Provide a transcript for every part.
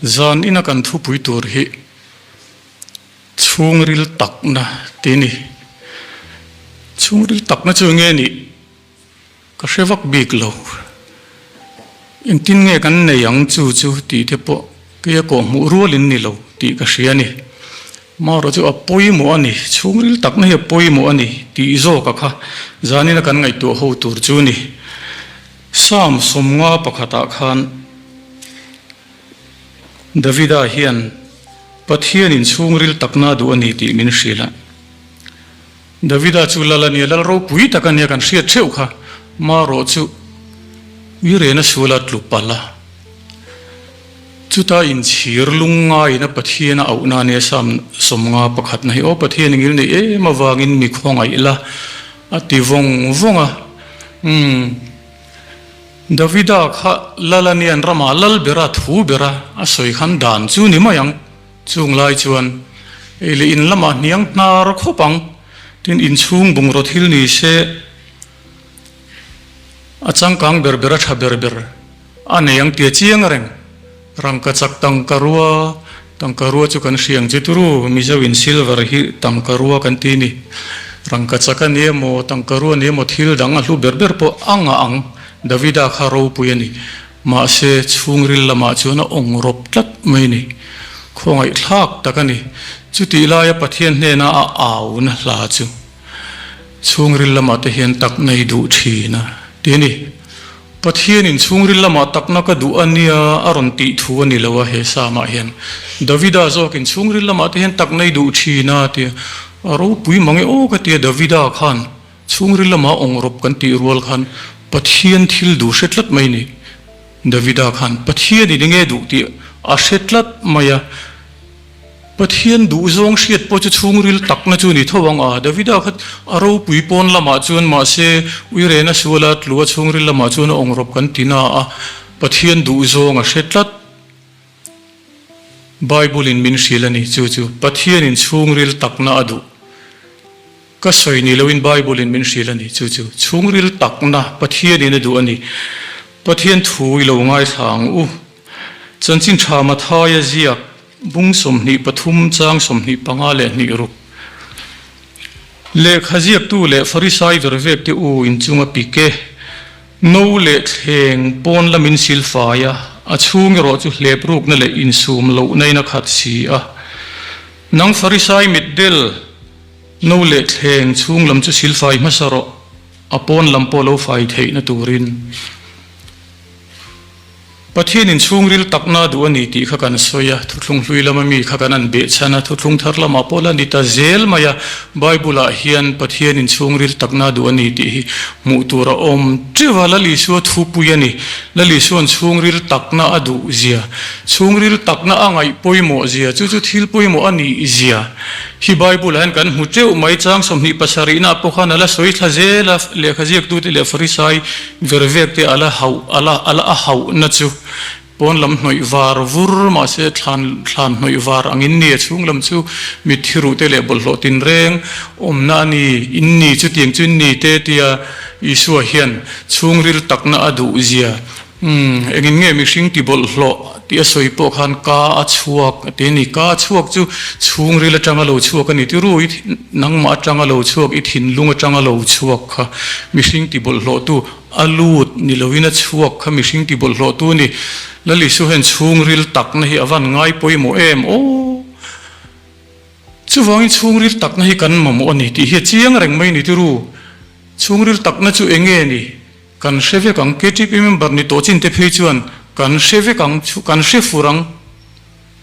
Zan ina kan thupui tur hi chhungril takna tih a ni. Chhungril takna chu enge nih ka hre vak bik lo. Engtin nge kan nei ang chu chu tih te pawh keia kawh hmuh rualin ni lo tih ka hria a ni. Marawh chu a pawimawh a ni, chhungril takna hi a pawimawh a ni tih zawka kha zanina kan ngaihtuah ho tur chu a ni. Psalm 50 pakhatah khan Davida hian Pathianin chhungril takna a duh a ni tih min hrilh a. Davida chu lal a nia, lal ropui tak a nia kan hriat theuh kha. Marawh chu Uirena suala tlu palh a. Chuta inchhir lungngaiin a Pathian a auhna a nia Psalm 50 pakhatna hi, Aw Pathian i ngil nei em avangin mi khawngaih la a ti vawng vawng a. Umm. Davida kha lal a nian ramah lal bera thu bera a sawi khan dan chu ni mai ang. Chung lai chuan ei leh in lamah hniang hnar khawp ang. Tin, inchhung bungraw thil ni se a changkang ber ber a tha ber ber a nei ang tia chiang reng. Rangka chak tangka rua, tangka rua chu kan hria ang che turu, Mizo in silver hi tangka rua kan ti ni. Rangka chak a ni emaw, tangka rua a ni emaw thil dang a hlu ber ber pawh a ngah ang. Davida kha ropui a ni. Mahse, chhungril lamah chuan a awng rawp tlat mai ni. Khawngaihthlak tak a ni. Chutih laia Pathian hnena a auna hla chu chhungril lamah te hian tak nei duh thin a ti a ni. Pathianin chhungril lamah takna ka duh a nia a rawn tih thu a ni lo a he Psalm-ah hian. Davida zawkin chhungril lamah te hian tak nei duh thin a ti a. A ropui mang e aw ka ti a Davida khan. Chhungril lama awngrawp kan tih rual khan Pathian thil duh hre tlat mai ni. Davida khan Pathianin enge duh tih a hre tlat mai a. Pathian duh zawng hriat pawh chu chhungril takna chu ni tho ang a. Davida kha a ropui pawn lamah chuan mahse uirena suala tlua chhungril lamah chuan a awngrawp kan ti na a. Pathian duh zawng a hre tlat. Bible-in min hrilh a ni, chu chu Pathianin chhungril takna a duh. Ka sawi ni loin Bible-in min hrilh a ni, chu chu chhungril takna Pathianin a duh a ni. Pathian thu i lo ngaithla ang u. Chanchin tha Mathaia ziak bung 23 chang 25 leh hnih ruk. Lehkha ziaktu leh Farisai vervek te u inchunga pik e. No leh thleng pawn lamin silfai a, a chhung erawh chu hlep rukna leh insum lohna in a khat si a. Nang Farisai mitdel, no leh thleng chhung lam chu silfai hmasa rawh, a pawn lam pawh lo fai theihna turin. Pathianin chhungril takna a duh a ni tih kha kan sawi a, thuthlung hlui lama mi kha kan an behchhan a, thuthlung thar lamah pawh la ni ta zel mai a, Bible-ah hian Pathianin chhungril takna a duh a ni tih hi hmuh tur a awm teuh a, Lal Isua thupui a ni. Lal Isua'n chhungril takna a duh zia, chhungril takna a ngaih pawimawh zia, chu chu thil pawimawh a nih zia hi Bible-ah hian kan hmu teuh mai. Chang 27 nah pawh khan a la sawi thla zel a, lehkha ziaktute leh Farisai Vervek te ala hauh ala ala a hauh na chu pawn lam hnawih var vur mahse thlan thlan hnawih var ang in ni a chhung lam chu mitthi ruh te leh bawlhhlawh tinreng awmna a ni in ni chutiang chu in ni te tia Isua hian chhungril takna a duh zia umm engin nge mihring ti bawlhhlawh tih a sawi pawh khan ka a chhuak a ti a ni ka a chhuak chu chhungril atanga lo chhuak a ni ti ru i nangmah atanga lo chhuak i thinlung atanga lo chhuak kha mihring ti bawlhhlawhtu a lut ni lovin a chhuak kha mihring ti bawlhhlawhtu a ni. Lal Isu hian chhungril takna hi a van ngai pawimawh em aw! Chuvangin chhungril takna hi kan mamawh a ni tih hi a chiang reng mai ni ti ru. Chhungril takna chu eng nge ni? Kan hre vek ang, KTP member ni tawh chin te phei chuan kan hre vek ang, kan hre fur ang,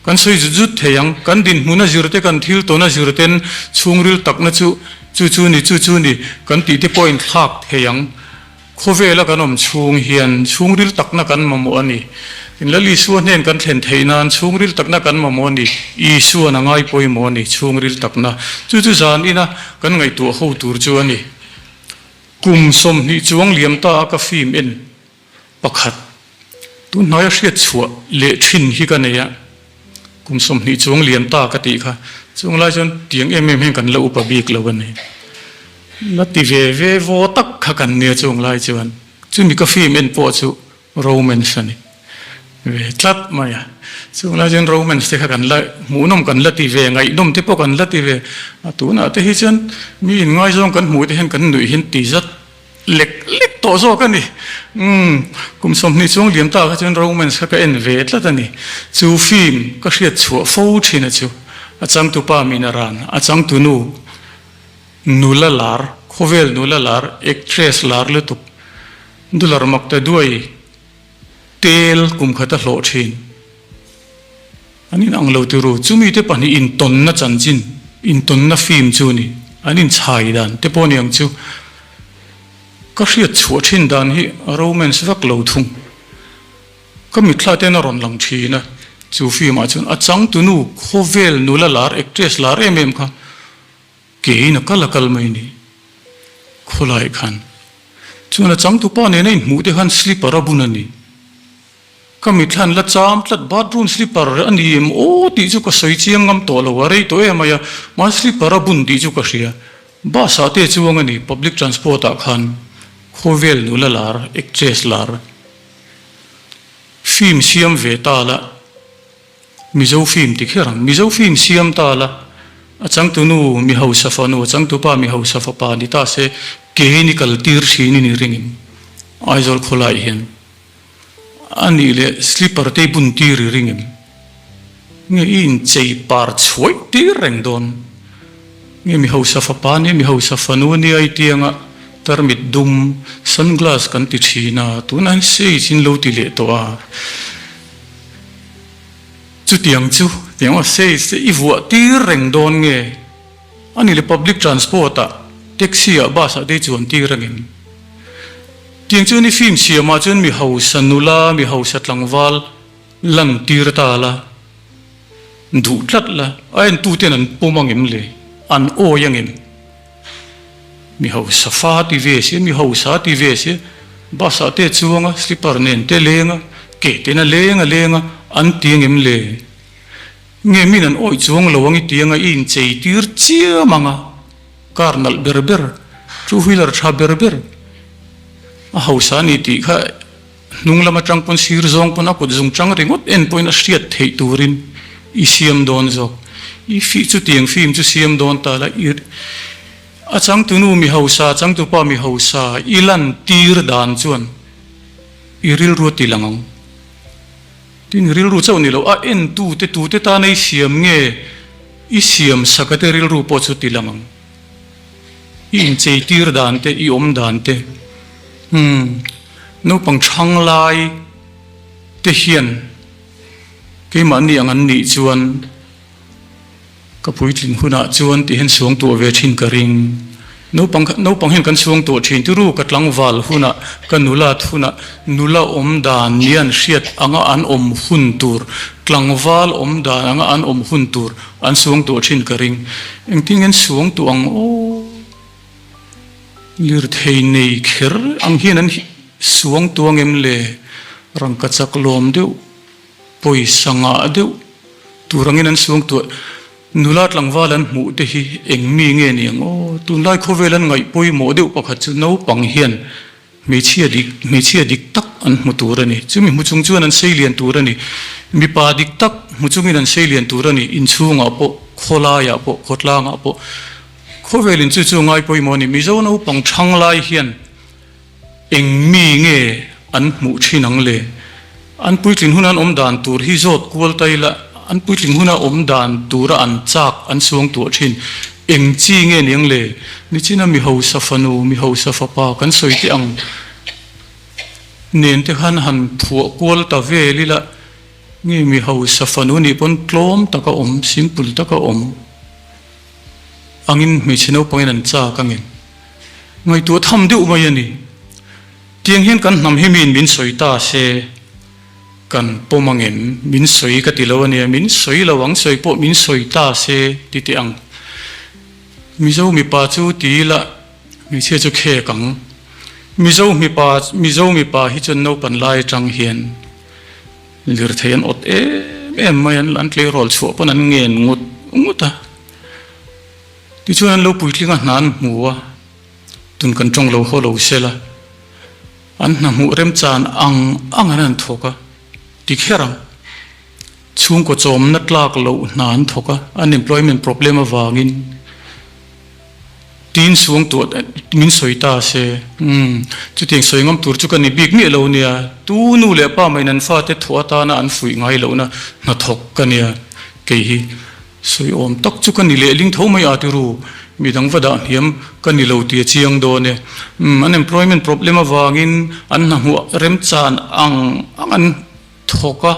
kan sawi zut zut thei ang, kan dinhmun a zir te, kan thil tawn a zir ten chhungril takna chu chu chu ni, chu chu ni kan tih te pawh a inthlak thei ang. Khawvela kan awm chhung hian chhungril takna kan mamawh a ni. Tin, Lal Isua hnen kan thlen theih nan chhungril takna kan mamawh a ni. Isuan a ngai pawimawh a ni, chhungril takna. Chu chu zan ina kan ngaihtuah ho tur chu a ni. Kum 20 chuang liam ta a ka film en pakhat tun hnaia hriat chhuah leh thin hi ka nei a, kum 20 chuang liam ta ka tih kha chung lai chuan tiang em em hian kan la upa bik lo a ni. La ti ve ve vaw tak kha kan nia chung lai chuan chumi ka film en pawh chu romance a ni. Ve tlat mai a. Chung lai chuan romance te kha kan la hmuhnawm kan la ti ve, ngaihnawm te pawh kan la ti ve. A tunah te hi chuan mi inngaizawng kan hmuh te hian kan nuih hian ti zat lek lek tawh zawk a ni. Umm, kum 20 chuang liam ta kha chuan romance kha ka en ve tlat a ni. Chu film ka hriat chhuah fo thin a chu. A changtupa min a ran, a changtunu nula lar, khawvel nula lar, actress lar lutuk, dular mak ta duai, Tel kum khat a hlawh thin. An inang lo tiru, chumi te pahnih intawnna chanchin, intawnna film chu ni, an inchhai dan te pawh niang chu. Ka hriat chhuah thin dan hi romance vak lo thung. Ka mitthla ten a rawn lang thin a, chu film ah chuan a changtunu khawvel nula lar, actress lar em em kha Keiin a kal a kal mai ni. Khawlai khan. Chuan a changtupa nena inhmuh te khan slipper a bun a ni. Ka mitthlan la cham tlat bathroom slipper a ni em aw tih chu ka sawi chiang ngam tawh lo a rei tawh em mai a, mahse slipper a bun tih chu ka hria. Bus ah te chuang a ni public transport ah khan khawvel nula lar actress lar film siam ve ta la. Mizo film ti kher ang. Mizo film siam ta la, a changtunu mi hausa fanu, a changtupa mi hausa fapa ni ta se, keini kal tir thin i ni ringin Aizawl khawlai hian a nih leh slipper te i bun tir i ringin nge i inchei par chhuaih tir reng dawn nge mi hausa fapa nia mi hausa fanu nia i tianga tarmit dum sunglass kan ti thin a, tunah hian shades in lo ti leh tawh a. Chutiang chu tiang aw sales te i vuah tir reng dawn nge? A ni le public transport ah taxi ah bus ah te i chuan tir angem? Tiang chuan i film siam ah chuan mi hausa nula mi hausa tlangval lan tir ta la duh tlat la a entu ten an pawm angem le? An awi angem? Mi hausa fa ti ve si, mi hausa ti ve si, bus ah te chuang a, slipper nen te leng a, ke ten a leng a leng a, an ti angem le? Nge min an awih chuang lo ang i ti anga i inchei tir chiam ang a, car nalh ber ber, two wheeler tha ber ber, a hausa a ni tih kha Hnung lam atang pawn sir zawng pawn a kut zung chang ringawt en pawhin a hriat theih turin i siam dawn zawk. I fi chutiang film chu siam dawn ta la i a changtunu mi hausa changtupa mi hausa i lan tir dan chuan i rilru a ti lang ang. Tin rilru chauh ni lo a en tute tute tana i siam nge i siam saka te rilru pawh chu ti lang ang. I inchei tir dan te, i awm dan te, umm, naupang chhang lai te hian keimahni ang an nih chuan ka puitling hunah chuan tih hian suang tuah ve thin ka ring. Naupang naupang hian kan suang tuah thin tiru ka tlangval hunah, ka nulat hunah nula awm dan nian hriat anga an awm hun tur, tlangval awm dan anga an awm hun tur An suang tuah thin ka ring. Engtin nge an suang tuah ang aw? Lirthei nei kher ang hian an suang tuah ang em le? Rangka chak lawm deuh, pawisa ngah deuh tur angin an suang tuah. Nula tlangval an hmuh te hi eng mi nge ni ang aw? Tunlai khawvel an ngaih pawimawh deuh pakhat chu naupang hian Hmeichhia dik, hmeichhia dik tak an hmu tur a ni. Chumi hmu chung chuan an sei lian tur a ni. Mipa dik tak hmu chungin an sei lian tur a ni. Inchhungah pawh, khawlaiah pawh, khawtlangah pawh. Khawvelin chu chu ngai pawimawh a ni. Mizo naupang thang lai hian eng mi nge an hmuh thin ang le? An puitling huna an awm dan tur hi zawt kual ta ila, an puitling huna awm dan tura an chak an suang tuah thin. Eng chi nge niang le? Nichina mi hausa fanu, mi hausa fapa kan sawi teh ang nen te khan han phuah kual ta vel ila, nge mi hausa fanu nih pawn tlawm taka awm, simple taka awm angin hmeichhe naupangin an chak angem? Ngaihtuah tham deuh mai a ni. Tiang hian kan hnam hi miin min sawi ta se kan pawm angem? Min sawi ka ti lo a nia, min sawi lo ang sawi pawh min sawi ta se ti teh ang. Mizo mipa chu ti ila hmeichhia chu khek ang. Mizo mipa Mizo mipa hi chuan naupan lai atang hian lirthei an awt em em mai an an tleirawl chhuah pawn an ngen ngut ngut a. Tichuan an lo puitling a hna an hmu a. Tun kan tawng lo haw lo sela, an hna hmuh remchan ang ang an han thawk a. Ti kher ang. Chhungkaw chawmna tlak loh hna an thawk a, unemployment problem avangin tiin suangtuah min sawi ta se. Umm, chutiang sawi ngam tur chu ka ni bik miah lo nia. Tu nu leh pa mah in an fate thawh atana an fuih ngai lohna hnathawk ka nia. Kei hi sawi awm tak chu ka ni lehling tho mai a tiru, midang va dah hniam ka ni lo tih a chiang dawn e. Umm, unemployment problem avangin an hna hmuh remchan ang ang an thawk a.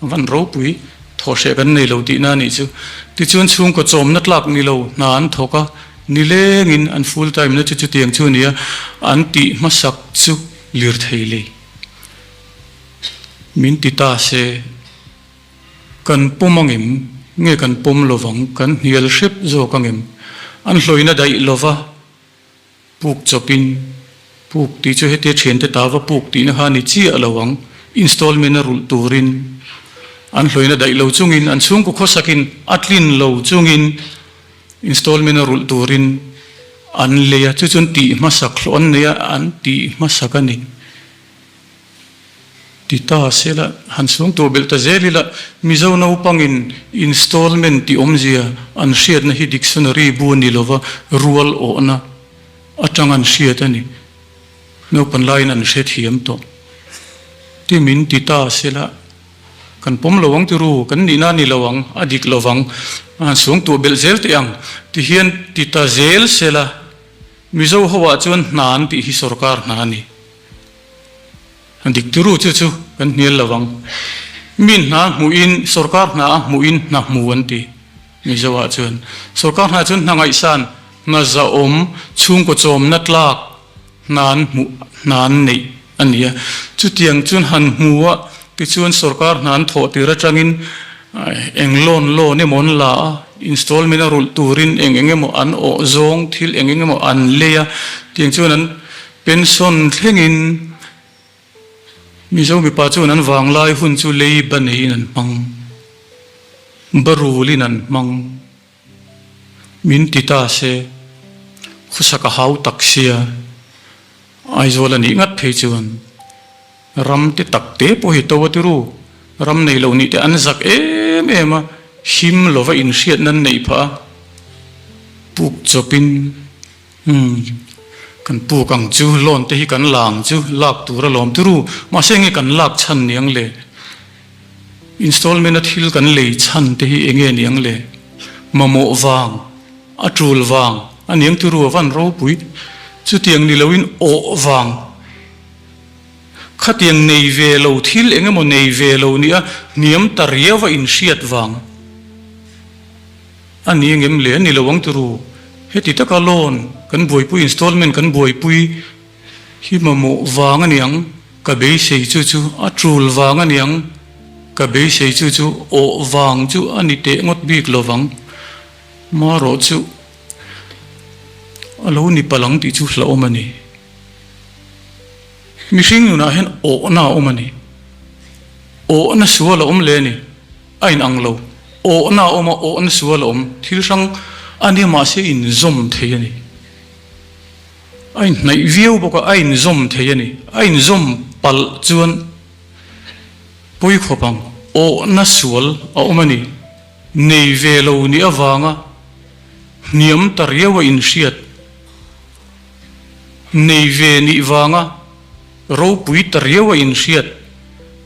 Van ropui thaw hreh kan nei lo tihna a nih chu. Tichuan chhungkaw chawmna tlak ni lo hna an thawk a, nilengin an full time na chu chutiang chu a ni a, an tih hmasak chu lirthei lei min ti ta se kan pawm angem nge kan pawm lovang kan hnial hrep zawk angem an hlawina daih lova. Puk chawpin, puk tih chu hetia thiante ta va puk tihna kha a ni chiah lo ang, installment a rulh turin an hlawina daih lo chungin, an chhungkaw khawsakin a tlin lo chungin installment a rulh turin an lei a, chu chuan tih hmasak hlawh an nei a, an tih hmasak a ni. Ti ta sela, han chhung tur belh ta zel ila, Mizo naupangin installment tih awmzia an hriatna hi dictionary bu a ni lova, rual awhna atang an hriat a ni. Naupan laiin an hrethiam tawh. Ti min ti ta sela, kan pawm lo ang tiru, kan nihna a ni lo ang, a dik lo vang, han chhung tur belh zel teh ang, ti hian ti ta zel sela, Mizo ho ah chuan hna an tih hi sorkar hna a ni. A dik turu chu chu kan hnial lo ang. Mi hna hmuhin, sorkar hna a hmuhin hna hmu an ti Mizo ah chuan. Sorkar hna chuan hna ngaihsan, hna zahawm, chhungkaw chawmna tlak hna an hmuh, hna an neih a ni a. Chutiang chuan han hmu a, tichuan sorkar hna an thawh tir atangin eng loan loan emaw an la a, installment a rulh turin eng eng emaw an awh zawng, thil eng eng emaw an lei a, tiang chuan an Pension thlengin Mizo mipa chuan an vanglai hun chu lei ba neiin an hmang, ba rulin an hmang. Min ti ta se, khawsak a hau tak sia, Aizawl a nih ngat phei chuan ram te tak te pawh hi to a ti ru, ram nei lo nih te an zak em em a, him lova inhriatna an neih phah a, puk chawpin Umm, kan puk ang chu, loan te hi kan la ang chu, lak tur a lawm turu, mahse enge kan lak chhan niang le? Installment a thil kan lei chhan te hi enge niang le? Mamawh vang, a tul vang a niang turu a van ropui, chutiang ni loin awh vang, khatiang nei ve lo thil engemaw nei ve lo nia hniam ta riau a inhriat vang. A ni engem le? A ni lo ang turu. Heti taka loan kan buaipui, installment kan buaipui hi mamawh vang a ni ang, ka beisei chu chu a tul vang a ni ang, ka beisei chu chu awh vang chu a ni teh ngawt bik lo vang. Marawh chu a lo ni palh ang tih chu hlauhawm a ni. Mihring nunah hian awhna a awm a ni. Awhna sual a awm le a ni. A inang lo. Awhna a awm a, awhna sual a awm. Thil hrang a nia mahse inzawm thei a ni. A inhnaih viau bawk a, a inzawm thei a ni. A inzawm palh chuan pawi khawp ang. Awhna sual a awm a ni. Nei ve lo nih avanga hniam ta riau a inhriat. Nei ve nih vanga ropui ta riau a inhriat.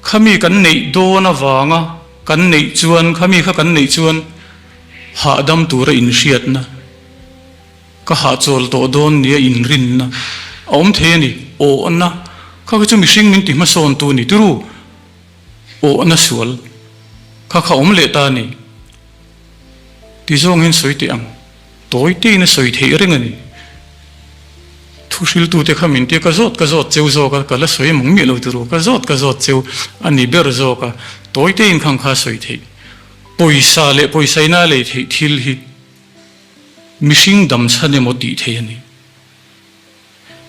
Khami kan neih dawn avanga kan neih chuan, khami kha kan neih chuan hahdam tura inhriatna, ka hahchawl tawh dawn nia inrinna a awm thei a ni. Awhna kha kha chu mihring min ti hmasawntu a ni turu. Awhna sual kha kha awm leh ta a ni. Ti zawng hian sawi teh ang. Tawi tein a sawi theih reng a ni. Thu hriltute kha min tia ka zawt ka zawt cheu zawk a, ka la sawi mang miah lo turu, ka zawt ka zawt cheu a ni ber zawk a, tawi tein khang kha a sawi theih. Pawisa leh pawisaina a lei theih thil hi mihring dam chhan emaw tih theih a ni.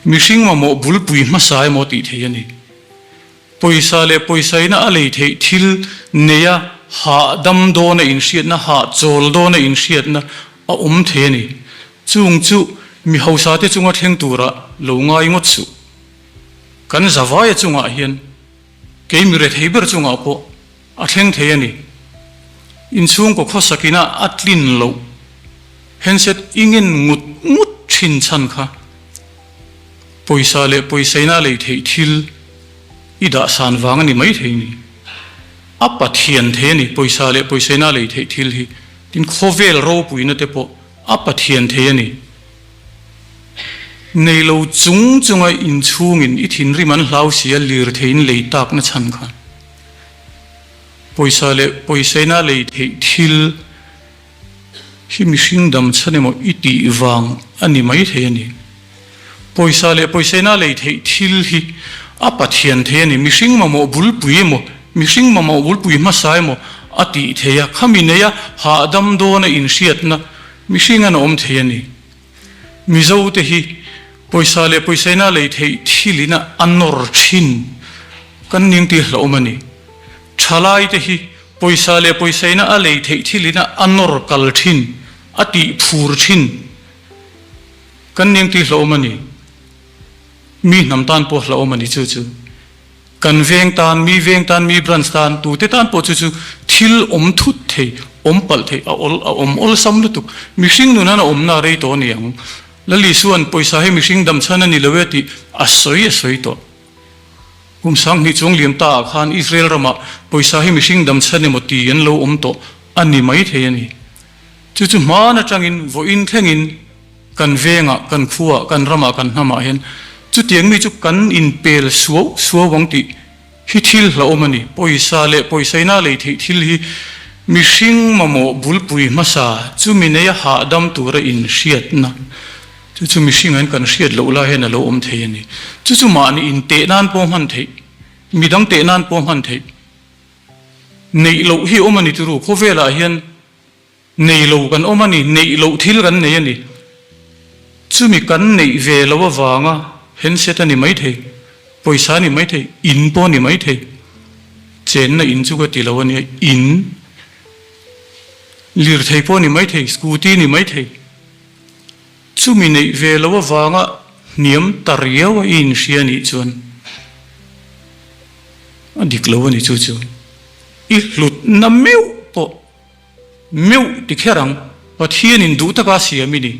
Mihring mamawh bulpui hmasa emaw tih theih a ni. Pawisa leh pawisaina a lei theih thil neia hahdam dawna inhriatna, hahchawl dawna inhriatna a awm thei a ni. Chung chu mi hausate chunga thleng tura lo ngai ngawt suh. Kan zavaia chungah hian. Kei mi rethei ber chungah pawh a thleng thei a ni. Inchhungkaw khawsakina a tlin loh handset i ngen ngut ngut thin chhan kha pawisa leh pawisaina lei theih thil i dah san vang a ni mai thei ni. A Pathian thei a ni pawisa leh pawisaina lei theih thil hi. Tin, khawvel ropuina te pawh a Pathian thei a ni. Nei lo chung chunga inchhungin i thinrim an hlau si a lirtheiin lei takna chhan kha pawisa leh pawisaina lei theih thil hi mihring dam chhan emaw i tih vang a ni mai thei a ni. Pawisa leh pawisaina lei theih thil hi a Pathian thei a ni. Mihring mamawh bulpui emaw, mihring mamawh bulpui hmasa emaw a tih thei a, khami neia hahdam dawna inhriatna Mihring an awm thei a ni. Mizo te hi pawisa leh pawisaina lei theih thil in a nawr thin kan ning tih hlauhawm a ni. Thalai te hi pawisa leh pawisaina a lei theih thil in a nawr kal thin, a tih phur thin kan ning tih hlauhawm a ni. Mi hnam tan pawh hlauhawm a ni chu chu. Kan veng tan, mi veng tan, mi branch tan, tute tan pawh chu chu thil awm thut thei, awm palh thei, a awl, a awm awlsam lutuk. Mihring nun hian a awmna a rei tawh a ni ang. Lal Isua'n pawisa hi mihring dam chhan a ni lo e tih a sawi a sawi tawh. Kum 2000 chuang liam ta ah khan Israel ramah pawisa hi mihring dam chhan emaw ti an lo awm tawh a ni mai thei a ni. Chu chu hmaan atangin vawiin thlengin Kan vengah, kan khuaah, kan ramah, kan hnamah hian chutiang mi chu kan inpel suau suau ang tih hi thil hlauhawm a ni. Pawisa leh pawisaina lei theih thil hi mihring mamawh bulpui hmasa chumi neia hahdam tura inhriatna chu chu mihringah hian kan hriat loh lai hian a lo awm thei a ni. Chu chu mahni inteh nan pawh hman theih, midang teh nan pawh hman theih neih loh hi awm a ni turu khawvelah hian. Nei lo kan awm a ni, neih loh thil kan nei a ni. Chumi kan neih ve lo avanga handset a ni maithei, pawisa a ni maithei, in pawh a ni maithei. Chenna in chu ka ti lo a nia, in, lirthei pawh a ni maithei, scooty a ni maithei. Chumi neih ve lo avanga hniam ta riau a i inhria nih chuan a dik lo a ni chu chu. I hlutna meuh pawh. Meuh ti kher ang. Pathianin duh taka siam i ni.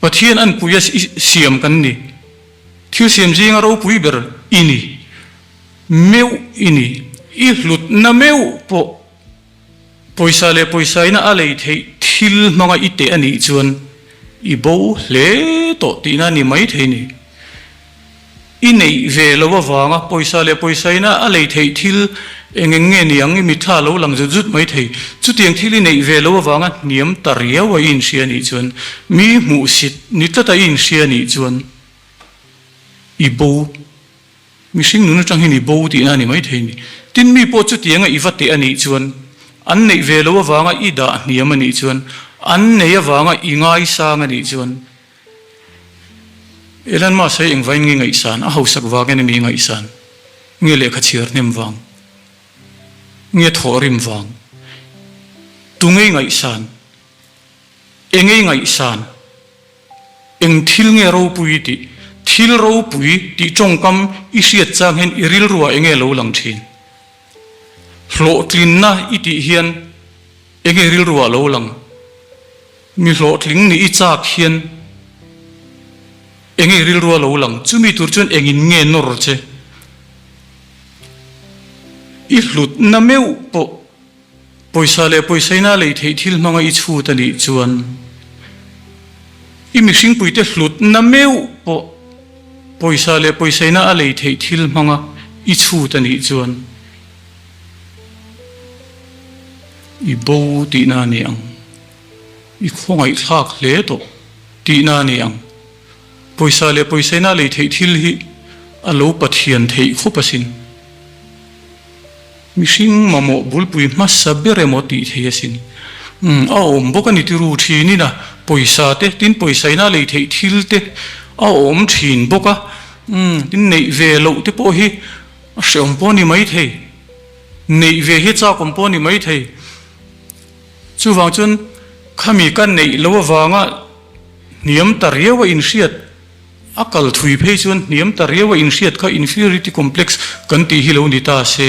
Pathian anpuia siam kan ni. Thil siam zinga ropui ber i ni. Meuh i ni. I hlutna meuh pawh pawisa leh pawisaina a lei theih thil hmanga i teh a nih chuan i bo hle tawh tihna a ni maithei ni. I neih ve lo avanga pawisa leh pawisaina a lei theih thil eng eng nge ni ang i mitthla a lo lang zut zut mai thei. Chutiang thil i neih ve lo avanga hniam ta riau a i inhria nih chuan, mi hmuhsit ni tlata i inhria nih chuan i bo, mihring nun atang hian i bo tihna a ni mai thei ni. Tin, mi pawh chutianga i va teh a nih chuan, an neih ve lo avanga i dah hniam a nih chuan, an nei avanga i ngaisang a nih chuan, Elon Musk hi engvain nge ngaihsan? A hausak vangin a mi ngaihsan? Nge lehkha chhiar hnem vang? Nge thawhrim vang? Tungei ngaihsan? Engei ngaihsan? Eng thil nge ropui tih? Thil ropui tih tawngkam i hriat chang hian i rilruah enge lo lang thin? Hlawhtlinna i tih hian enge rilruah lo lang? Mi hlawhtling nih i chak hian enge rilru a lo lang? Chumi tur chuan engin nge nawr che? I hlutna meuh pawh pawisa leh pawisaina lei theih thil hmanga i chhut a nih chuan i mihringpuite hlutna meuh pawh pawisa leh pawisaina a lei theih thil hmanga i chhut a nih chuan I bo tihna a ni ang. I khawngaihthlak hle tawh tihna a ni ang. Pawisa leh pawisaina lei theih thil hi a lo pathian theih khawp asin. Mihring mamawh bulpui hmasa ber emaw tih thei asin. Umm, a awm bawk a ni tiru thinin a, pawisa te, tin pawisaina lei theih thil te a awm thin bawk a. Umm, tin neih ve loh te pawh hi a hreawm pawh a ni maithei. Neih ve hi chak awm pawh a ni maithei. Chuvang chuan khami ka neih loh avanga hniam ta riau a inhriat, a kal thui phei chuan hniam ta riau a inhriat kha inferiority complex kan tih hi lo ni ta se,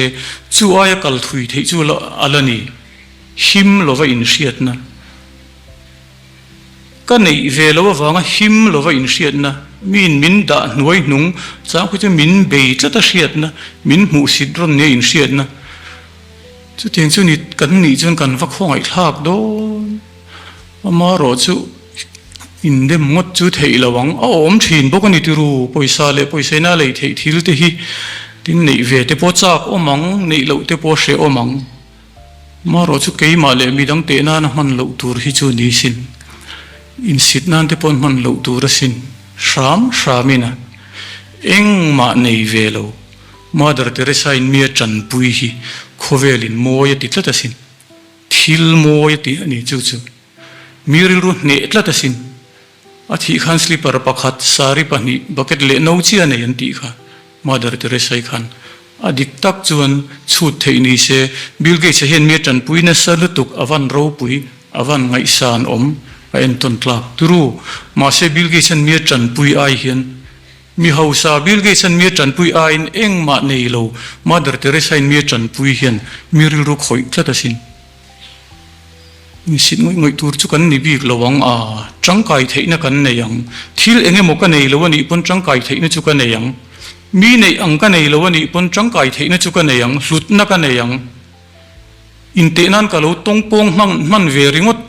chu aia kal thui theih chu a la ni. Him lova inhriatna. Ka neih ve lo avanga him lova inhriatna, miin min dah hnuai hnung chang pawh chu min bei tlat a hriatna, min hmuhsit rawn nia inhriatna. Chutiang chu ni kan nih chuan kan va khawngaihthlak dawn. Amaherawh chu indem ngawt chu theih lo ang. A awm thin bawk a ni tiru, pawisa leh pawisaina lei theih thil te hi tin neih ve te pawh chak awm ang, neih loh te pawh hreh awm ang. Amaherawh chu keimah leh midang teh nana hman loh tur hi chu ni sin. Insit nan te pawh hman loh tur asin. Hram hramin a engmah nei ve lo. Mother Teresa in mi a tanpui hi khawvel in mawi a ti tlat asin. Thil mawi a ti a ni chu chu. Mi rilru hneh tlat asin. A thih khan slipper pakhat, sari pahnih, bucket leh no chiah nei an tih kha Mother Teresa i khan a dik tak chuan chhut theih ni se. Bill Gates a hian mi a tanpui nasa lutuk a van ropui, a van ngaihsan awm, a entawn tlak turu. Mahse Bill Gates an mi a tanpui ai hian Mi hausa Bill Gates an mi a tanpui aiin engmah nei lo Mother Teresa in mi a tanpui hian mi rilru khawih tlat asin. Insit ngawih ngawih tur chu kan ni bik lo ang a, tangkai theihna kan nei ang. Thil eng emaw ka nei lo anih pawn tangkai theihna chu ka nei ang. Mi neih ang ka nei lo anih pawn tangkai theihna chu ka nei ang, hlutna ka nei ang. Inteh nan ka lo tawngpawng hman hman ve ringawt.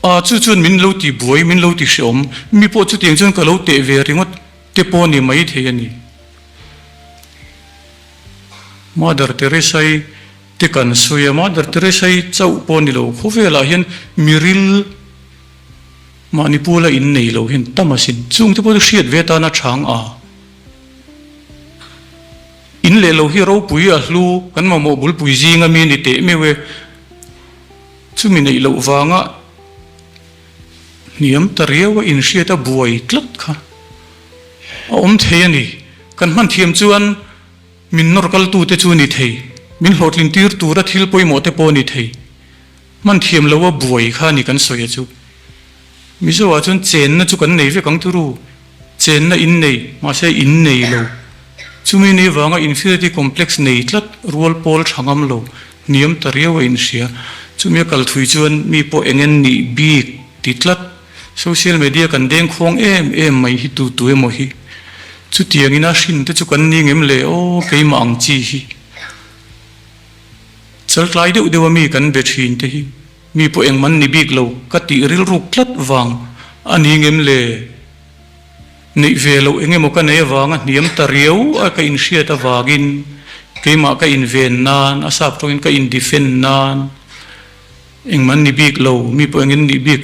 A, chu chuan min lo ti buai, min lo ti hreawm, mi pawh chutiang chuan ka lo teh ve ringawt te pawh a ni mai thei a ni. Mother Teresa-i te kan sawi a, Mother Teresa-i chauh pawh a ni lo, khawvelah hian miril mahni pula innei lo hian tam asin, chung te pawh chu hriat ve atana chang a. In leh lo hi ropui a hlu, kan mamawh bulpui zinga mi a ni teh meuh e. Chumi neih loh vanga hniam ta riau a inhriat a buai tlat kha a awm thei a ni. Kan hman thiam chuan min nawr kaltute chu ni thei, min hlawhtlin tir tura thil pawimawh te pawh ni thei. Hman thiam lo a buai kha a ni kan sawi a chu. Mizoah chuan chenna chu kan nei vek ang turu, chenna in nei, mahse in nei lo. Chumi ni vanga inferiority complex nei tlat rual pawl tha ngam lo, hniam ta riau a inhria. Chumi a kal thui chuan mi pawh eng en nih bik ti tlat. Social media kan deng khuang em em mai hi tu tu emaw hi. Chutiangin a hrin te chu kan ni ngem le aw keimah ang chi hi. Chaltlai deuh deuh a mi kan be thin te hi. Mi pawh engman ni bik lo ka tih rilruk tlat vang a ni ngem le? Neih ve loh eng emaw ka nei avanga hniam ta riau a ka inhriat avangin keimah ka inven nan, a sap tawngin ka in-defend nan engman ni bik lo, mi pawh engin nih bik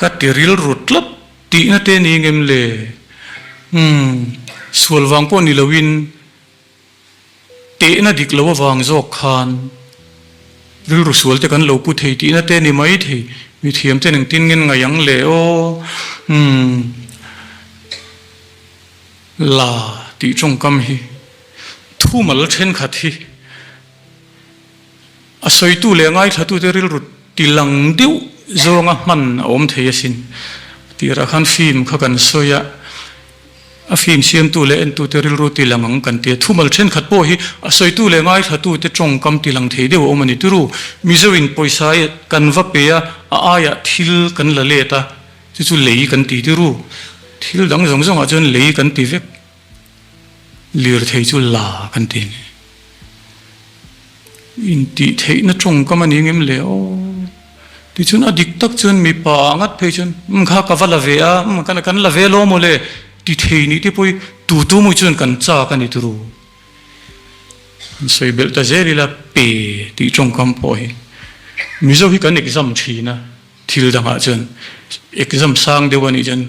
ka ti rilru tlat tihna te ni ngem le? Umm, sual vang pawh ni loin Tehna dik lo avang zawk khan rilru sual te kan lo pu thei tihna te ni mai thei. Mi thiam ten engtin ngen ngaih ang le aw. Umm. La tih tawngkam hi thumal thenkhat hi a sawitu leh ngaithlatute rilru tilang deuh zawnga hman a awm thei asin. Tirah khan film kha kan sawi a. A film siamtu leh entute rilru ti lang ang kan ti a, thumal thenkhat pawh hi a sawitu leh ngaithlatute tawngkam ti lang thei deuh a awm a ni. Turu, Mizo in pawisa i kan va pe a, a aiah thil kan la let a, chu chu lei kan ti turu. Thil dang zawng zawngah chuan lei kan ti vek, lirthei chu la kan ti a ni. Intih theihna tawngkam a ni ngem le aw. Tichuan a dik tak chuan mipa ah ngat phei chuan umm kha ka va la ve a, umm kan kan la ve lo maw le ti thei nih te pawh hi tu tu mawi chuan kan chak a ni turu. An sawi belh ta zel ila pe tih tawngkam pawh hi Mizo hi kan exam thin a, thil dangah chuan exam sang deuh a nih chuan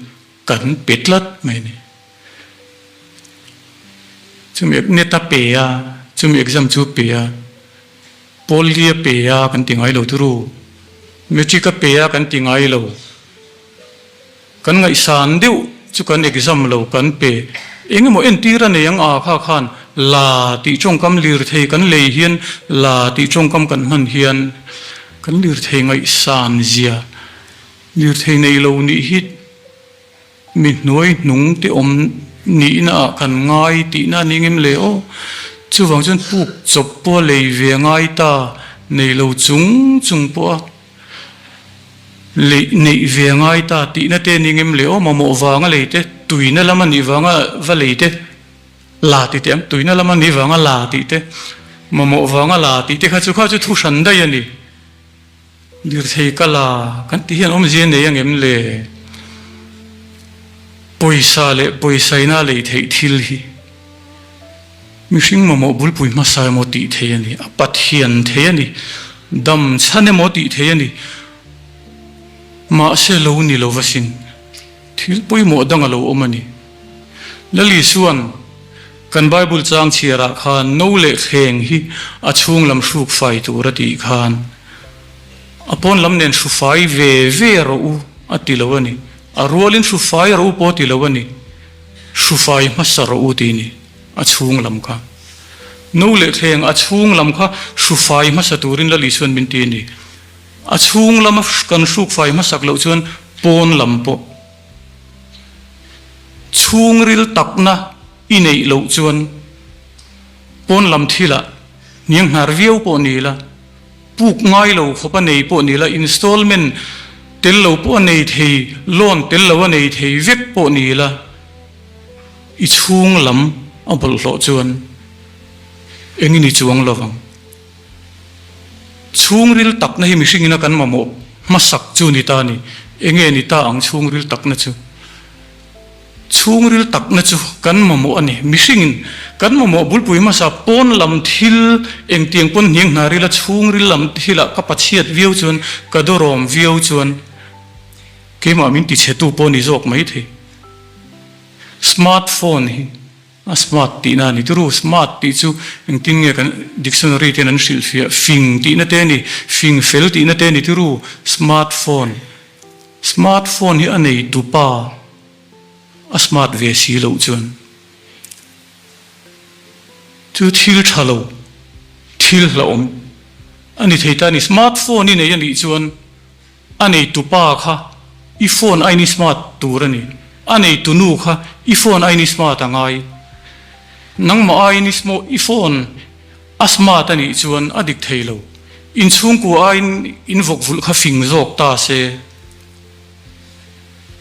kan pe tlat mai a ni. Chumi net a pe a, chumi exam chu pe a, Pawlli a pe a kan ti ngai lo turu, Matric a pe a kan ti ngai lo. Kan ngaihsan deuh chu kan exam lo kan pe. Eng emaw entir a nei ang a kha khan la tih tawngkam lirthei kan lei hian la tih tawngkam kan hman hian kan lirthei ngaihsan zia lirthei nei lo nih hi Mi hnuai hnung te awm Nihna ah kan ngai tihna a ni ngem le aw. Chuvang chuan puk chawp pawh a lei ve ngai ta nei lo chung chung pawh a leih neih ve ngai ta tihna te a ni ngem le aw. Mamawh vanga lei te, tuina lam a nih vanga va lei te la ti teh ang, tuina lam a nih vanga la tih te, mamawh vanga la tih te kha chu kha chu thu hran daih a ni. Lirthei ka la kan tih hian awmzia nei ang em le? Pawisa leh pawisaina lei theih thil hi mihring mamawh bulpui hmasa emaw tih theih a ni, a Pathian thei a ni, dam chhan emaw tih theih a ni. Mahse lo ni lo va sin, thil pawimawh dang a lo awm a ni. Lalisuan kan Bible chang chhiarah khan no leh thleng hi a chhung lam hruk fai tur a tih khan a pawn lam nen hru fai ve ve rawh u a ti lo a ni. A rualin hru fai rawh u pawh a ti lo a ni. Hru fai hmasa rawh u tih ni a chhung lam kha. No leh thleng a chhung lam kha hru fai hmasa turin Lalisuan min ti a ni. A chhung lama kan hruk fai hmasak loh chuan pawn lam pawh. Chhungril takna i neih loh chuan pawn lam thilah hnianghnar viau pawh ni la, puk ngai lo khawp a nei pawh ni la, installment tel lo pawh a nei thei, loan tel lo a nei thei vek pawh ni la, i chhung lam a bawlhhlawh chuan engin i chuang lo vang. Chhungril takna hi mihringin a kan mamawh hmasak chu ni ta a ni. Enge ni ta ang chhungril takna chu? Chhungril takna chu kan mamawh a ni. Mihringin kan mamawh bulpui hmasa pawn lam thil engtiang pawn hniang hna rila chhungril lam thilah ka pachhiat viau chuan, ka dawrawm viau chuan keimah min tichhetu pawh ni zawk maithei. Smart phone hi. A smart tihna a ni. Turu smart tih chu engtin nge kan dictionary ten an hrilhfiah? Fing tihna te a ni, fing fel tihna te a ni. Turu smart phone, smart phone hi a nei tupa a smart ve si loh chuan chu thil tha lo, thil hlauhawm a ni thei ta a ni. Smart phone i nei a nih chuan. A neitu pa kha i phone aiin i smart tur a ni. A neitu nu kha i phone aiin i smart a ngai. Nangmah aiin i i phone a smart a nih chuan a dik thei lo. In chhungkua aiin in vawk vulh kha fing zawk ta se.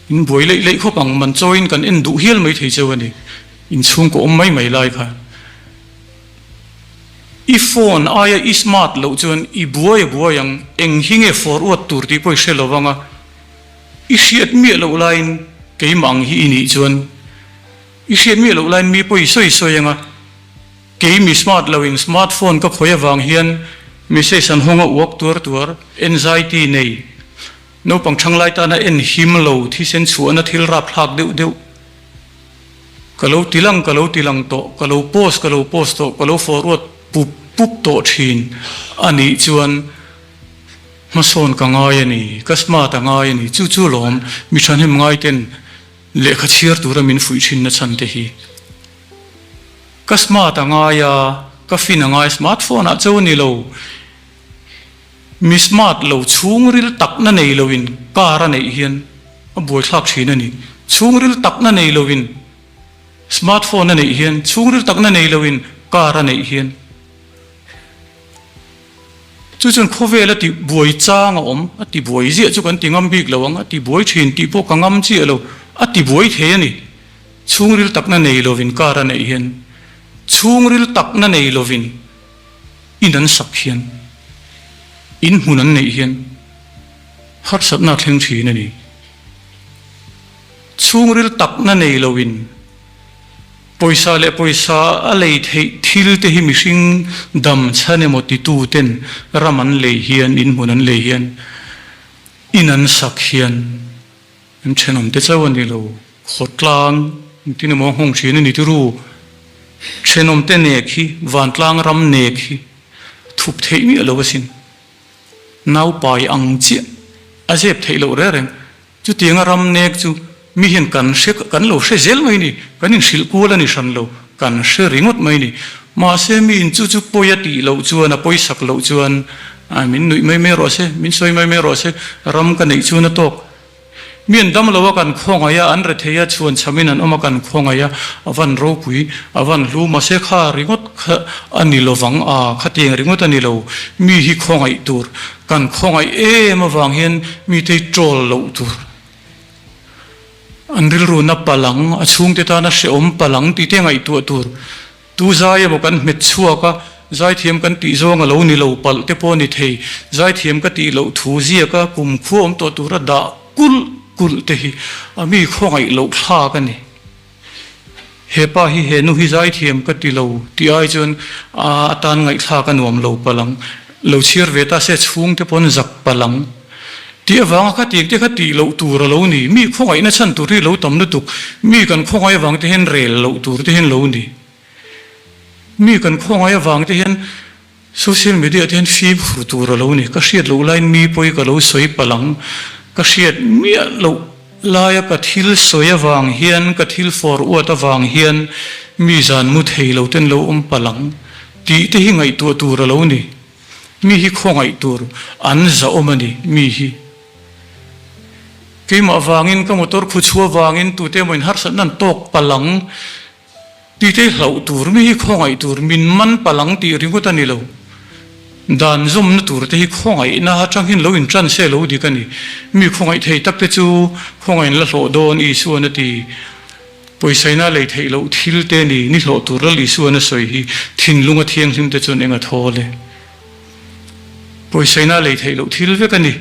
In buai leih leih khawp ang, man chawiin kan en duh hial mai thei cheu a ni. In chhungkua awm mai mai lai kha. I phone aia i smart loh chuan i buai a buai ang, eng hi nge forward tur tih pawh i hre lo vang a, i hriat miah loh laiin keimah ang hi i nih chuan i hriat miah loh laiin mi pawh i sawi sawi ang a, kei mi smart loin smart phone ka khawih avang hian message an hawng a uak tuar tuar, anxiety nei, naupang thanglai tana en him lo, thisen chhuahna thil rapthlak deuh deuh. Ka lo ti lang, ka lo ti lang tawh, ka lo post, ka lo post tawh, ka lo forward pup pup tawh thin a nih chuan hmasawn ka ngai a ni, ka smart a ngai a ni, chu chu lawm mi thahnem ngai ten lehkha chhiar tura min fuih thin na chhan te hi. Ka smart a ngai a, ka fin a ngai, smart phone ah cho a ni lo, Mi smart lo chhungril takna nei loin car a neih hian a buaithlak thin a ni. Chhungril takna nei loin smart phone a neih hian chhungril takna nei loin car a neih hian chu chuan khawvel a ti buai chang a awm, a ti buai ziah chu kan ti ngam bik lo ang, a ti buai thin tih pawh ka ngam chiah lo, a ti buai thei a ni. Chhungril takna nei loin car a neih hian chhungril takna nei loin. In an sak hian, in hmun an neih hian harsatna a thleng thin a ni. Chhungril takna nei loin pawisa leh pawisa a lei theih thil te hi mihring dam chhan emaw titu ten ram an lei hian, in hmun an lei hian, in an sak hian An thenawm te chauh a ni lo, khawtlang engtin emaw a nghawng thin a ni tiru. Thenawm te nek hi vantlang ram nek hi thup theih miah lo asin. Naupai ang chiah a zep theih loh reng reng. Chutianga ram nek chu mi hian kan hre kan lo hre zel mai ni, kan inhrilh kual a ni hran lo, kan hre ringawt mai ni. Mahse mi in chu chu pawi a tih loh chuan a pawisak loh chuan min nuih mai mai rawh se, min sawi mai mai rawh se, ram ka neih chuan a tawk. Mi an dam lo a kan khawngaih a, an rethei a, chhuan chhamin an awm a kan khawngaih a, a van ropui, a van hlu, mahse kha ringawt kha a ni lovang a, khatiang ringawt a ni lo, mi hi khawngaih tur, kan khawngaih em avang hian mite hi troll loh tur. An rilru na palang, a chhungte tana hrehawm palang tih te ngaihtuah tur. Tu zai emaw kan hmet chhuak a, zaithiam kan tih zawng a lo ni lo palh te pawh a ni thei. Zaithiam ka tih loh thu ziak a, kum khua awm tawh tura dah kulh kulh te hi a mi khawngaih loh thlak a ni. He pa hi he nu hi zaithiam ka ti lo tih ai chuan a atan ngaihthlak a nuam lo palh ang. Lo chhiar ve ta se chhungte pawn zak palh ang. Tih avanga kha tiang te kha tih loh tur a lo ni. Mi khawngaihna chhan tur hi lo tam lutuk. Mi kan khawngaih avang te hian rel loh tur te hian lo ni. Mi kan khawngaih avang te hian social media te hian fimkhur tur a lo ni. Ka hriat loh laiin mi pawi ka lo sawi palh ang. Ka hriat miah loh laia ka thil sawi avang hian, ka thil fawr uat avang hian mi zan mu thei lo ten lo awm palh ang tih te hi ngaihtuah tur a lo ni. Mi hi khawngaih tur an zahawm a ni, mi hi. Keimah vangin, ka motor khu chhua vangin tute emaw in harsatna an tawk palang tih te hi hlauh tur, mi hi khawngaih tur, min man palang tih ringawt a ni lo. Dan zawmna tur te hi khawngaihna atang hian lo intan se lo dik a ni. Mi khawngaih thei tak te chu khawngaih in la hlawh dawn Isuan a ti. Pawisaina lei theih loh thil te ni, ni hlawh tur Lal Isuan a sawi hi thinlunga thianghlim te chuan eng a thawl e. Pawisaina lei theih loh thil vek a ni.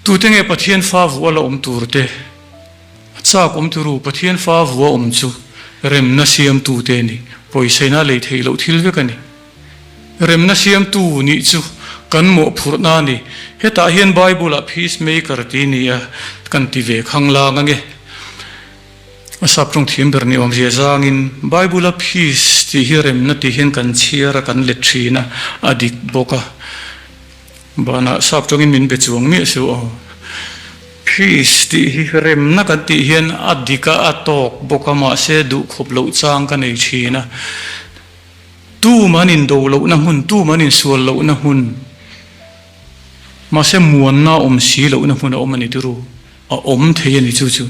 Tute nge Pathian fa vua la awm tur te? A chak awm turu Pathian fa vua awm chu remna siamtu te ni. Pawisaina lei theih loh thil vek a ni. Remna siamtu nih chu kan mawhphurhna a ni. Hetah hian Bible-ah peacemaker tih ni a kan ti ve khanglang ange. A sap tawng thiam ber ni awmzia zangin Bible-a peace tih hi remna tih hian kan chhiar a, kan let thin a, a dik bawk a. Banah sap tawngin min be chuang miah suh aw. Peace tih hi remna kan tih hian a dik a, a tawk bawk a, mahse duhkhawp loh chang ka nei thin a. Tum an indo lohna hmun, tum an insual lohna hmun, mahse muanna awm si lohna hmun a awm a ni turu, a awm thei a ni chu chu.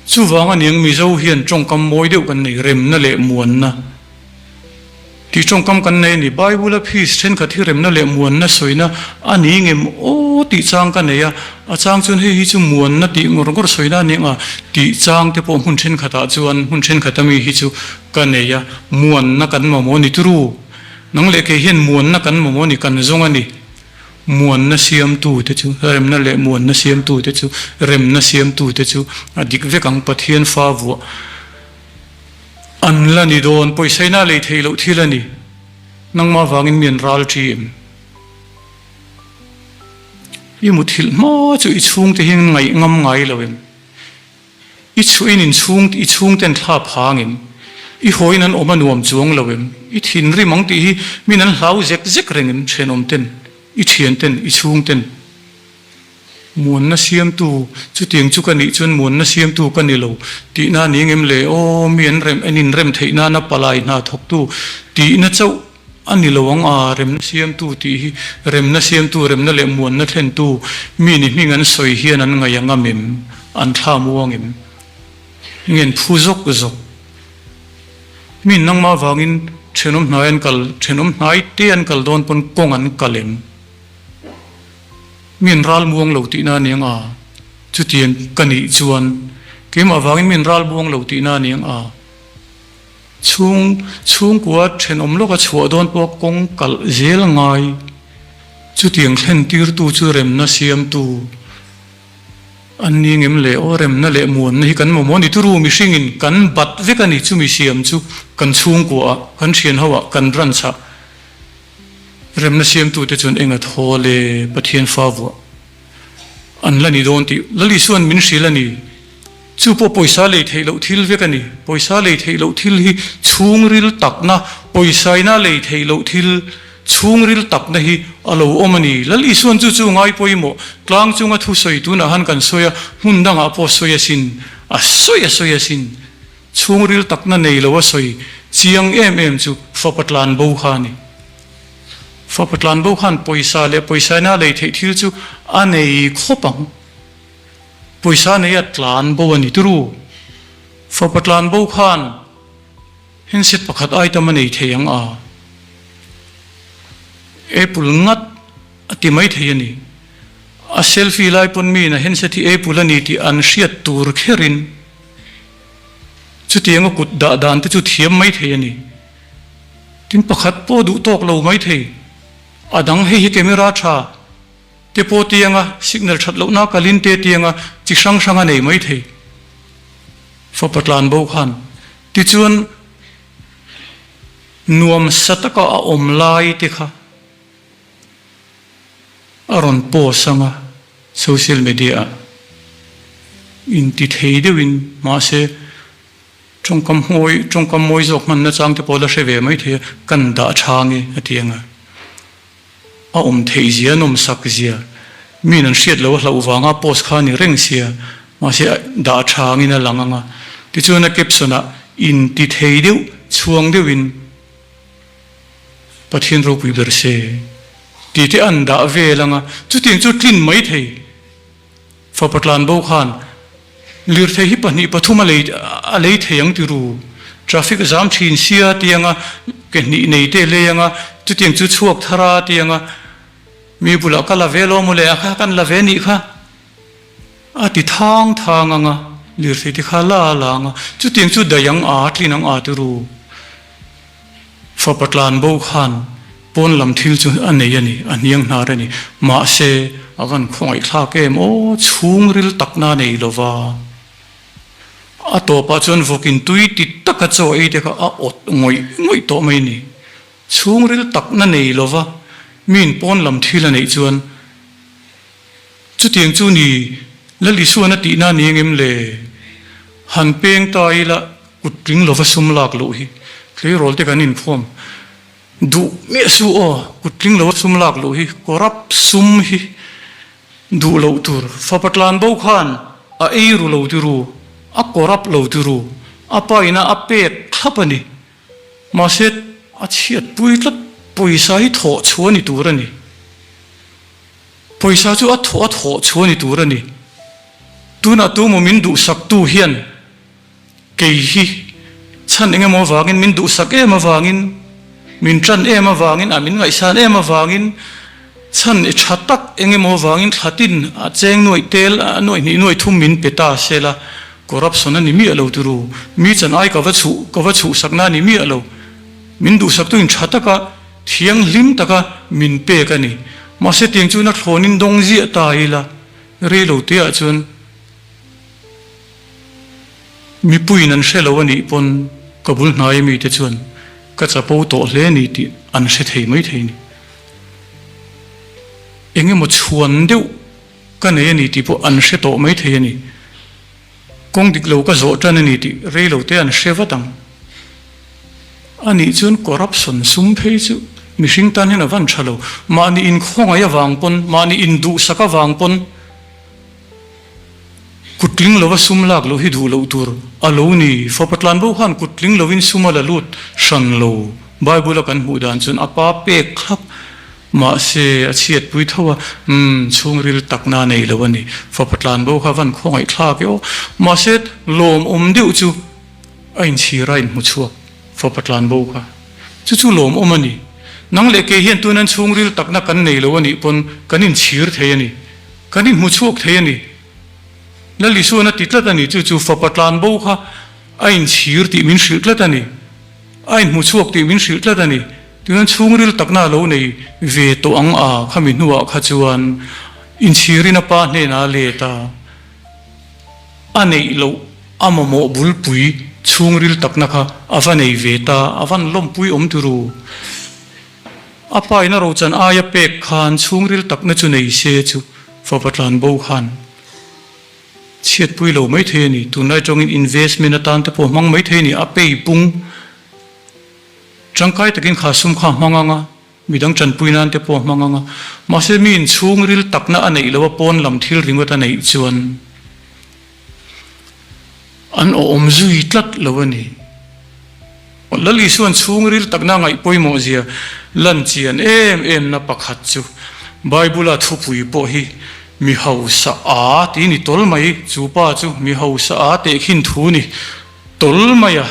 Chuvang a niang Mizo hian tawngkam mawi deuh kan nei, remna leh muanna tih tawngkam kan nei a ni. Bible-a peace thenkhat hi remna leh muanna sawina a ni ngem aw tih chang ka nei a, a chang chuan hei hi chu muanna tih ngawr ngawr sawina a ni ang a tih chang te pawh hmun thenkhatah chuan hmun thenkhat ami hi chu Ka nei a, muanna kan mamawh a ni turu. Nang leh kei hian muanna kan mamawh a ni, kan zawng a ni. Muanna siamtu te chu, remna leh muanna siamtu te chu, remna siamtu te chu a dik vek ang, Pathian fa vuah an la ni dawn, pawisaina lei theih loh thil a ni. Nangmah vangin mi an ral ṭi em? I muthilh hma chu i chhungte hian ngaih ngam ngai lo em? I chhuin in chhung i chhungten thla phang em? I hawiin an awm a nuam chuang lo em? I thinrim ang tih hi min an hlau zek zek reng em thenawm ten, i thian ten, i chhung ten? Muanna siamtu, chutiang chu ka nih chuan muanna siamtu ka ni lo tihna a ni ngem le? Aw, mi an rem en inrem theih nana palai hna thawktu tihna chauh a ni lo ang a, remna siamtu tih hi remna siamtu, remna leh muanna thlentu mi ni hming an sawi hian an ngaih ang am em? An thla muang em? Ngen phu zawk zawk. Mi nangmah vangin thenawm hnai an kal, thenawm hnai te an kal dawn pawn kawng an kal em? Mi an ral muang lo tihna a ni ang a, chutiang ka nih chuan keimah vangin mi an ral muang lo tihna a ni ang a. Chhung chhungkua thenawm lawka chhuah dawn pawh kawng kalh zel ngai. Chutiang thlen tirtu chu remna siamtu an ni ngem le aw, remna leh muanna hi kan mamawh a ni. Turu mihringin kan bat vek a ni chumi siam chu kan chhungkuaah, kan thian hoah, kan branch ah remna siamtute chuan eng a thaw le Pathian fa vuah an la ni dawn tih Lal Isua'n min hrilh a ni. Chu pawh pawisa lei theih loh thil vek a ni. Pawisa lei theih loh thil hi chhungril takna, pawisaina lei theih loh thil chhungril takna hi a lo awm a ni. Lal Isua'n chu chu ngai pawimawh tlang chunga thusawi tunah han kan sawi a, hmun dangah pawh sawi asin, a sawi a sawi asin. Chhungril takna nei lo a sawi chiang em em chu fapa tlan bo kha a ni. Fapa tlan bo khan pawisa leh pawisaina lei theih thil chu a nei khawp ang. Pawisa nei a tlan bo a ni turu. Fapa tlan bo khan handset pakhat item a nei thei ang a, Apple ngat a ti mai thei a ni. A selfie lai pawn miin a handset hi Apple a ni tih an hriat tur kherin chutiang a kut dah dan te chu thiam mai thei a ni. Tin pakhat pawh duh tawk lo mai thei. A dang hei hi camera tha. Te pawh tianga signal that lohna kalin te tianga chi hrang hrang a nei mai thei. Fapa tlan bo khan tichuan nuam sa taka a awm lai te kha a rawn post anga social media ah inti thei deuhin mahse tawngkam mawi tawngkam mawi zawk hman nachang te pawh la hre ve mai thei a kan dah tha nge a ti anga. A awm theih zia, an awm sak zia, miin an hriat loh a hlauh vanga post kha a ni reng sia, mahse dah tha angin a lang ang a. Tichuan a caption ah inti thei deuh, chhuang deuhin Pathian ropui ber se tih te an dah vel ang a, chutiang chu tlin mai thei. Fapa tlanbo khan lirthei hi pahnih pathum a lei a lei thei ang ti ru. Traffic a zam thin sia tianga ke hnih nei te lei anga chutiang chu chhuak thar a tianga mi bulah ka la ve lo maw le a kha kan la ve nih kha a ti thang thang anga lirthei te kha la la anga chutiang chu daih ang a tlin ang a ti ru. Fapa tlanbo khan pawn lam thil chu a nei a ni, a hniang hnar a ni. Mahse, a van khawngaihthlak em aw, chhungril takna a nei lo va. A tawpah chuan vawkin tui ti taka chaw ei te kha a awt ngawih ngawih tawh mai a ni. Chhungril takna nei lo va, miin pawn lam thil a neih chuan chutiang chu ni Lal Isuan a tihna a ni engem le? Han peng ta ila. Kut tling lova sum lak loh hi tleirawl te kan inkhawm duh miah su aw, kut tling lova sum lak loh hi corrupt sum hi duh loh tur. Fapa tlan bo khan a ei ru lo ti ru, a corrupt lo ti ru, a pa ina a pek thlap a ni. Mahse a chhiat pui tlat pawisa hi thawh chhuah ni tur a ni. Pawisa chu a thawh a thawh chhuah ni tur a ni. Tunah tumaw min duhsaktu hian. Kei hi chhan eng emaw avangin, min duhsak em avangin, min tan em avangin, a min ngaihsan em avangin, chhan i tha tak eng emaw avangin thlatin a cheng nuaih tel, a nuaih hnih nuaih thum min pe ta se la, corruption a ni miah lo turu. Mi chan ai ka va chhuh, ka va chhuhsakna a ni miah lo. Min duhsaktuin tha taka, thianghlim taka min pek a ni. Mahse tiang chuan a thlawnin dawng ziah ta ila, rei lo teah chuan, Mipuiin an hre lo a nih pawn ka bul hnai ami te chuan ka chapo tawh hle a ni tih an hre thei mai thei a ni. Eng emaw chhuan deuh ka nei a ni tih pawh an hre tawh mai thei a ni. Kawng dik lo ka zawh tan a ni tih rei lo te an hre vat ang. A nih chuan corruption sum phei chu mihring tan hian a van tha lo. Mahni inkhawngaih avang pawn, mahni induhsak avang pawn, Kut tling lova sum lak loh hi duh loh tur a lo ni. Fapa tlanbo khan kut tling lovin sum a la lut hran lo. Bible a kan hmuh dan chuan a pa pek thlap mahse a chhiatpui tho a, umm chhungril takna a nei lo a ni. Fapa tlanbo kha van khawngaih thlak e aw. Mahse lawmawm deuh chu a inchhir a inhmu chhuak fapa tlanbo kha. Chu chu lawmawm a ni. Nang leh kei hian tunan chhungril takna kan nei lo a nih pawn kan inchhir thei a ni. Kan inhmu chhuak thei a ni. Lal Isuan a ti tlat a ni. Chu chu fapa tlanbo kha a inchhir tih min hrilh tlat a ni. A inhmu chhuak tih min hrilh tlat a ni. Tichuan chhungril takna a lo nei ve tawh ang a, khami hnuah kha chuan inchhirin a pa hnenah a let a, a neih loh a mamawh bulpui chhungril takna kha a va nei ve ta, a van lawmpui awm turu. A pa in a rochan aia pek khan chhungril takna chu nei se chu fapa tlanbo khan chhiatpui lo mai thei a ni. Tunlai tawngin investment atan te pawh hmang mai thei a ni. A pei pung tangkai takin kha sum kha hmang ang a, midang tanpui nan te pawh hmang ang a. Mahse miin chhungril takna a neih loh a pawn lam thil ringawt a neih chuan An awm zui tlat lo a ni. Lal Isuan chhungril takna ngaih pawimawh zia lan chian em em na pakhat chu Bible-a thupui pawh hi Mi hausa a ti ni tawl mai, chu pa chu mi hausa a tehkhin thu ni tawl mai a.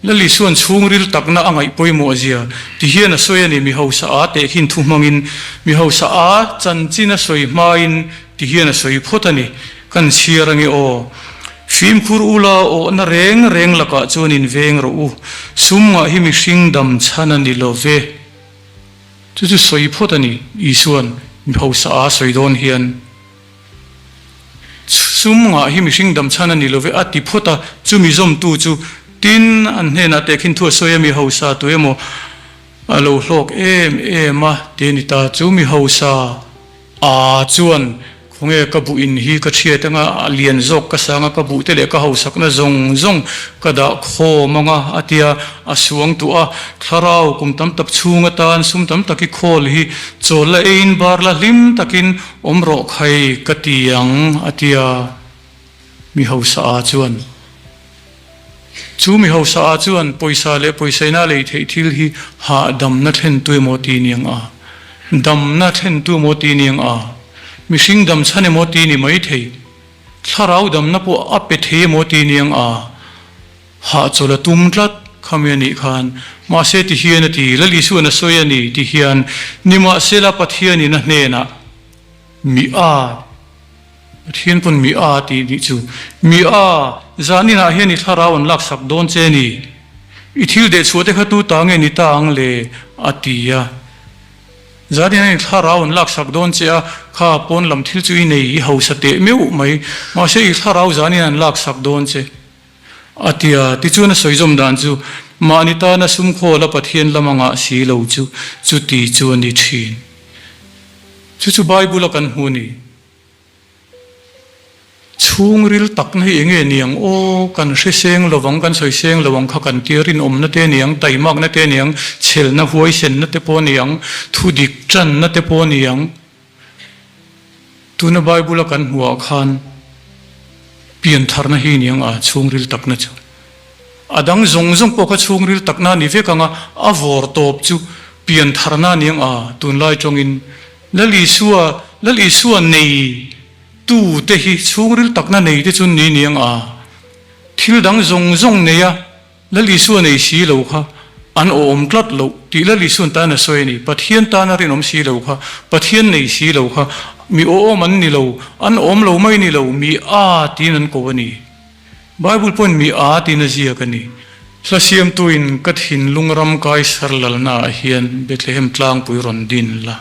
Lal Isua'n chhungril takna a ngaih pawimawh zia ti hian a sawi a ni, mi hausa a tehkhin thu hmangin mi hausa a chanchin a sawi hmain ti hian a sawi phawt a ni. Kan chhiar ange aw. Fimkhur ula awhna reng reng lakah chuan in veng rawh u. Sum ngah hi mihring dam chhan a ni lo ve. Chu chu sawi phawt a ni, Isua'n mi hausa a sawi dawn hian. Sum ngah hi mihring dam chhan a ni lo ve a ti phawt a, chumi zawmtu chu tin an hnenah tehkhin thu a sawi a, mi hausa tu emaw a lo hlawk em em a ti a ni ta. Chu mi hausa a chuan Khawnge ka buh in hi ka thiat anga a lian zawk ka sang a, ka buh te leh ka hausakna zawng zawng ka dah khawm anga a tia a suang tuah a, thlarau kum tam tak chhung atan sum tam tak i khawl hi chawl la eiin bar la hlim takin awm rawh khai ka ti ang a tia mi hausa a chuan. Chu mi hausa ah chuan pawisa leh pawisaina lei theih thil hi hahdamna thlentu emaw ti ni ang a, damna thlentu emaw ti ni ang a, mihring dam chhan emaw ti ni mai thei, thlarau damna pawh a pe thei emaw ti ni ang a, hahchawl a tum tlat khami a nih khan. Mahse ti hian a ti, Lal Isuan a sawi a ni ti hian, nimahsela Pathianin a hnenah mi a. Pathian pawn mi a tih nih chu. Mi a, zan inah hian i thlarau an laksak dawn che ni. I thil dehchhuah te kha tu ta nge ni ta ang le? a ti a. Zan inah i thlarau an laksak dawn che a, kha pawn lam thil chu i nei, i hausa teh meuh mai. Mahse i thlarau zan in an laksak dawn che. A ti a, tichuan a sawi zawm dan chu, Mahni tana sumkhawl a Pathian lam a ngah si lo chu, chuti chu a ni thin. Chu chu Bible a kan hmu ni. Chhungril takna hi enge niang aw, kan hre seng lovang, kan sawi seng lo ang kha kan tia rinawmna te niang, taimakna te niang, chhelna huaisenna te pawh niang, thudik tanna te pawh niang. Tuna Bible a kan hmuh ah khan piantharna hi niang a chhungril takna chu. A dang zawng zawng pawh kha chhungril takna a ni vek ang a, a vawr tawp chu piantharna niang a tunlai tawngin Lal Isua, Lal Isua nei tu te hi chhungril takna nei te chu ni niang a, thil dang zawng zawng nei a, Lal Isua nei si lo kha an awm tlat loh tih Lal Isuan tan a sawi a ni. Pathian tana rinawm si lo kha, Pathian nei si lo kha mi awm an ni lo, an awm lo mai ni lo, mi a tiin an ko a ni. Bible pawhin mi a tiin a ziak a ni. Hla siamtuin ka thinlung ram Kaisar lalnaah hian Bethlehem tlangpui rawn din la,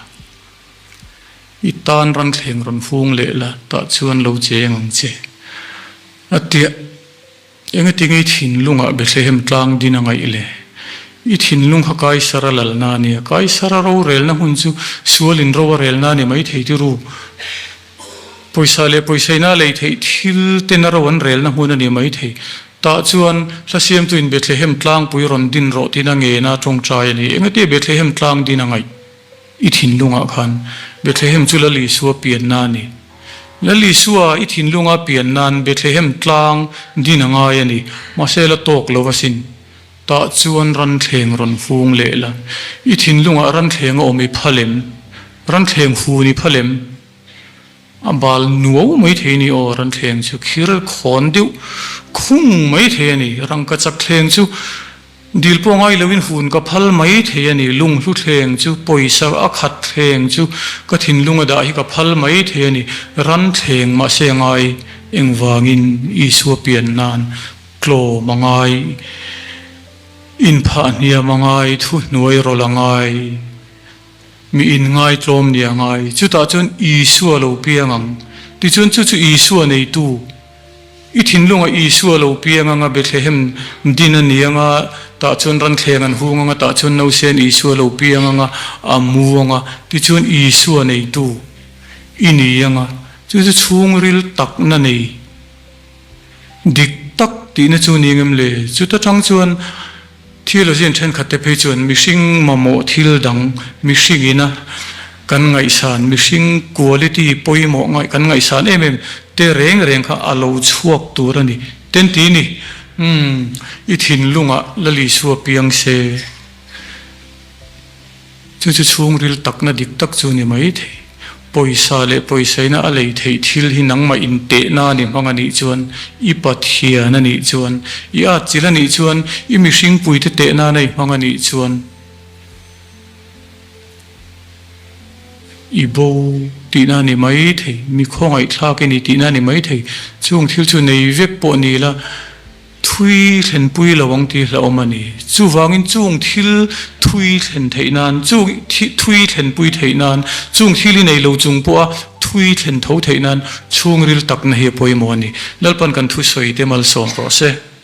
i tan ranthleng rawn fung leh la, tah chuan lo cheng ang che. A tiah, Engatinge i thinlungah Bethlehem tlang din a ngaih le? I thinlung kha Kaisar a lalna a nia. Kaisar a rorelna hmun chu sualin ro a relna a ni maithei tiru. Pawisa leh pawisaina lei theih thil ten a ro an relna hmun a ni mai thei. Tah chuan hla siamtuin Bethlehem tlangpui rawn din rawh tiin a ngena tawngtai a ni. Engatia Bethlehem tlang din a ngaih? I thinlungah khan Bethlehem chu Lal Isua pianna a ni. Lal Isua i thinlunga pian nan Bethlehem tlang din a ngai a ni. Mahse la tawk lo asin. Tah chuan ranthleng rawn fung leh la. I thinlungah ranthleng a awm i phal em? Ranthleng fun i phal em? A bal nuau mai thei a ni aw, ranthleng chu khir khawn deuh khung mai thei a ni. Rangka chak thleng chu dil pawh ngai loin hun ka phal mai thei a ni. Lunghlu thleng chu pawisa a khat thleng chu ka thinlung a dah hi ka phal mai thei a ni. Ranthleng mahse ngai engvangin Isua pian nan tlawm a ngai, inphah hniam a ngai, thuhnuai rawlh a ngai. Mi inngaitlawm nia ngai. Chutah chuan Isua lo piang ang. Tichuan chu chu Isua neitu, i thinlungah Isua lo piang anga Bethlehem din a ni anga, tah chuan ranthleng an hung anga, tah chuan nausen Isua lo piang anga, a mu anga, tichuan Isua neitu i ni anga, chu chu chhungril takna nei dik tak tihna chu ni ngem le? Chuta tang chuan. Theologian thenkhat te phei chuan mihring mamawh thil dang, mihring ina kan ngaihsan, mihring quality pawimawh ngaih kan ngaihsan em em te reng reng kha a lo chhuak tur a ni. Ten ti ni, Umm, i thinlungah Lal Isua piang se. Chu chu chhungril takna dik tak chu ni mai thei. Pawisa leh pawisaina a lei theih thil hi nangmah intehna a ni hmang a nih chuan, i Pathian a nih chuan, i atchilh a nih chuan, i mihringpuite tehna a nei hmang a nih chuan, i bo tihna a ni mai thei, mi khawngaihthlak i ni tihna a ni mai thei. Chung thil chu nei vek pawh ni la, Thui thlenpui lo ang tih hlauhawm a ni. Chuvangin chung thil thui thlen theih nan, chung thui thlenpui theih nan, chung thil i nei lo chung pawha thui thlen tho theih nan chhungril takna hi a pawimawh a ni. Lalpan kan thusawi te malsawm rawh se.